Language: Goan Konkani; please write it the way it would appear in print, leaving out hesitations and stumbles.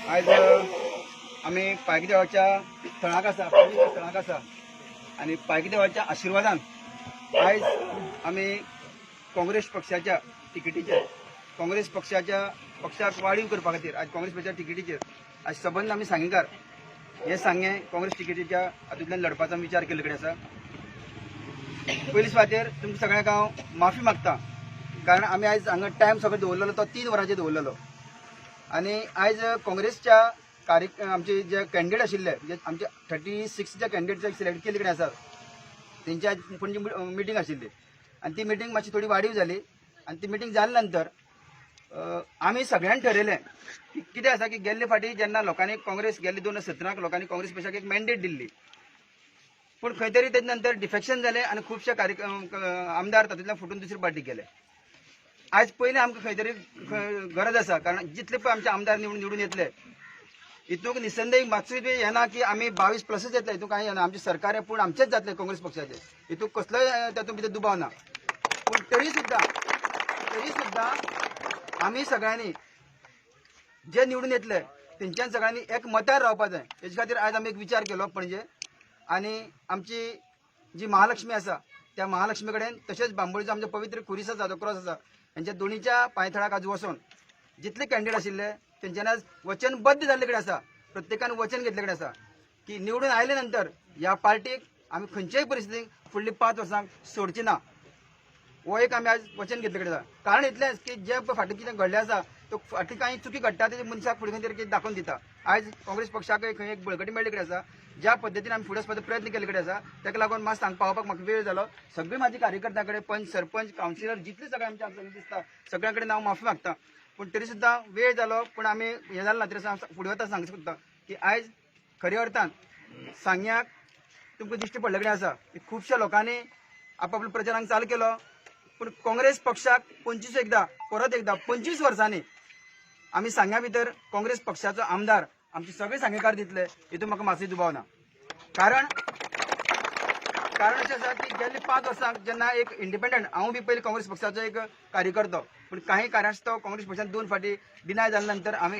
आयज आमी पालखी देवाच्या थळाक आसा, पवित्र थळाक आसा आनी पालखी देवाच्या आशिर्वादान आयज आमी काँग्रेस पक्षाच्या तिकेटीचेर, काँग्रेस पक्षाच्या पक्षाक वाडीव करपा खातीर आज काँग्रेस पक्षाच्या तिकेटीचेर आज सबंद आमी सांगेकार हे सांगें काँग्रेस तिकेटीच्या हातूंतल्यान लढपाचो आमी विचार केल्ले कडेन आसा. पयली सुवातेर तुमकां सगळ्यांक हांव माफी मागता, कारण आमी आयज हांगा टायम सगळो दवरलेलो तो 3 वरांचेर दवरलेलो आनी आयज काँग्रेसच्या कार्य आमचे जे कॅन्डिडेट आशिल्ले, जे आमचे 36 जे कॅन्डिडेट सिलेक्ट केल्ले कडेन आसात, तेंची आज पणजी मिटींग आशिल्ली आनी ती मिटींग मातशी थोडी वाडीव जाली आनी ती मिटींग जाल्या नंतर आमी सगळ्यांनी ठरयलें की कितें आसा की गेल्ले फावटी जेन्ना लोकांनी काँग्रेस गेल्ले 2017 लोकांनी काँग्रेस पक्षाक एक मॅन्डेट दिल्ली, पूण खंय तरी तेजे नंतर डिफेक्शन जालें आनी खुबशे कार्य आमदार तातूंतल्यान फुटून दुसरे पार्टीक गेले. आयज पयलीं आमकां खंय तरी गरज आसा, कारण जितले पळय आमचे आमदार निवडून निवडून येतले हितूंक निसंदेह मातसूय बी येना की आमी 22 प्लसच येतले, हितूंक कांय येना. आमचें सरकार हें पूण आमचेच जातलें काँग्रेस पक्षाचें, हितूंक कसलोय तातूंत भितर दुबाव ना. पूण तरी सुद्दां आमी सगळ्यांनी जे निवडून येतले तेंच्यान सगळ्यांनी एक मतार रावपा जाय. हेजे खातीर आयज आमी एक विचार केलो पणजे आनी आमची जी महालक्ष्मी आसा त्या महालक्ष्मी कडेन तशेंच बांबोळीचो आमचो पवित्र खुरीस आसा, तो क्रॉस आसा, हेंच्या दोनीच्या पांयथळाक आज वचोन जितले कॅन्डिडेट आशिल्ले तेंच्यांनी आज वचनबद्ध जाल्ले कडेन आसा, प्रत्येकान वचन घेतले कडेन आसा की निवडून आयले नंतर ह्या पार्टीक आमी खंयच्याय परिस्थितीक फुडली 5 वर्सांक सोडची ना. हो एक आमी आज वचन घेतले कडेन आसा. कारण इतलेंच की जे पळय फाटीं कितें घडलें आसा, तो फाटीं कांय चुकी घडटा ते मनशाक फुडें खंय तरी कितें दाखोवन दिता. आयज काँग्रेस पक्षाक खंय एक बळकटी मेळ्ळी कडेन आसा, ज्या पद्दतीन आमी फुडें वचपाचो प्रयत्न केल्ले कडेन आसा, ताका लागून मातसो हांगा पावपाक म्हाका वेळ जालो. सगळे म्हाजे कार्यकर्त्यां कडेन, पंच, सरपंच, कावन्सिलर, जितले सगळे आमचे हांगा दिसता सगळ्यां कडेन हांव माफी मागता, पूण तरी सुद्दां वेळ जालो, पूण आमी हें जालें ना. तरी हांव फुडें वता सांगूंक सोदता की आयज खऱ्या अर्थान सांग्याक तुमकां दिश्टी पडले कडेन आसा की खुबश्या लोकांनी आपापलो प्रचार हांगा चालू केलो, पूण काँग्रेस पक्षाक 25 एकदां परत एकदां 25 वर्सांनी आमी सांग्या भितर काँग्रेस पक्षाचो आमदार आमचे सगळे सांगेकार दितले हितून म्हाका मातसो दुबाव ना. कारण कारण अशें आसा की गेल्ले 5 वर्सांक जेन्ना एक इंडिपेंडंट, हांव बी पयलीं काँग्रेस पक्षाचो एक कार्यकर्तो, पूण काही कारणास्तव काँग्रेस पक्षान 2 फावटी डिनाय जाल्या नंतर हांवें